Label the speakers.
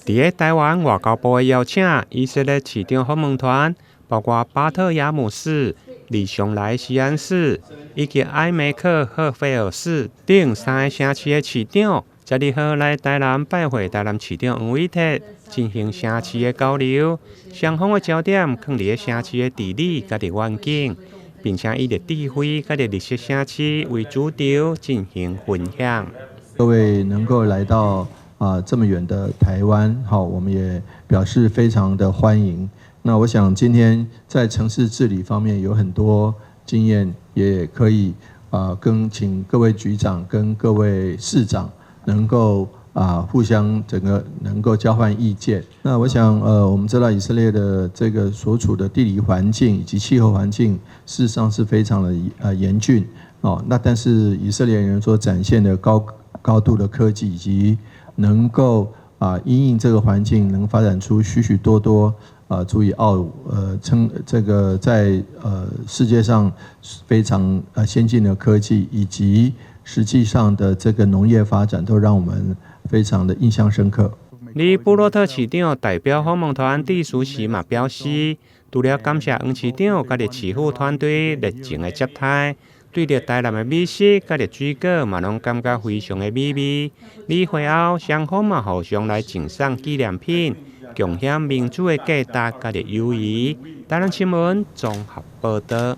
Speaker 1: 佇咧臺灣外交部的邀請，以色列市長訪問團包括巴特亞姆市、里雄萊西安市以及埃梅克赫菲爾市等三个城市的市長，12號來臺南拜會臺南市長黃偉哲，進行城市的交流。雙方的焦點囥佇咧城市的治理佮願景，並且以智慧佮綠色城市為主軸進行分享。
Speaker 2: 各位能夠來到這麼遠的台灣，好，我們也表示非常的歡迎。那我想今天在城市治理方面有很多經驗，也可以跟請各位局長跟各位市長能夠互相整個能夠交換意見。那我想我們知道以色列的這個所處的地理環境以及氣候環境，事實上是非常的嚴峻哦。那但是以色列人所展現的高度的科技以及能夠因應這個環境，能發展出許許多多足以傲稱這個在世界上非常先進的科技，以及實際上的這個農業發展，都讓我們非常的印象深刻。
Speaker 1: 李布洛特市長代表訪問團致辭時嘛表示，除了感謝黃市長佮市府團隊熱情的接待，對著臺南的美食佮水果嘛攏感覺非常的美味。與會後，雙方嘛互相來贈送紀念品，共享民主的價值佮友誼。臺南新聞綜合報導。